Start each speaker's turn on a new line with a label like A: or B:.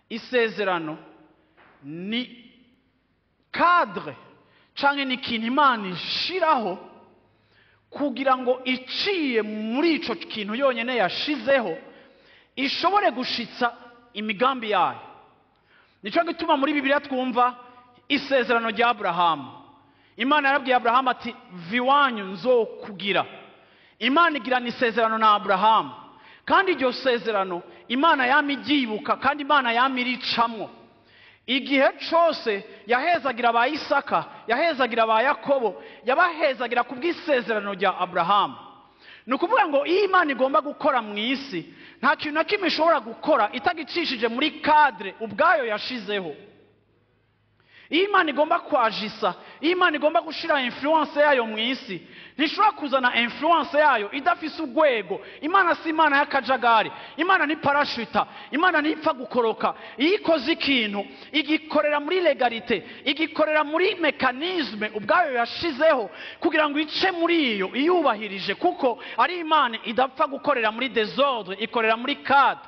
A: Isezerano ni cadre canke ni ikintu Imana ishiraho kugira ngo iciye muri ico kintu yonyene yashizeho ishobore gushitsa imigambi yayo. Nico gituma muri Bibiliya twumva isezerano rya Aburahamu. Imana yarabwiye Aburahamu ati viwanyu nzokugira. Imana igirana isezerano na Aburahamu, kandi iryo sezerano Imana yama iryibuka, kandi Imana yama iricamwo. Igihe cose yahezagira ba Isaka, yahezagira ba Yakobo, yabahezagira kubw'isezerano rya Aburahamu. Ni ukuvuga ngo iyo Imana igomba gukora mu isi, nta kintu na kimwe ishobora gukora itagicishije muri cadre ubwayo yashizeho. Iyo Imana igomba kwajisa, iyo Imana igomba gushira influence yayo mu isi, ntishobora kuzana influence yayo idafise urwego. Imana si Imana y'akajagari, Imana ni parashuta, Imana ntipfa gukoroka. Iyo ikoze ikintu igikorera muri legalite, igikorera muri mekanisme ubwayo yashizeho kugira ngo ice muri iyo iyubahirije, kuko ari Imana idapfa gukorera muri désordre, ikorera muri cadre.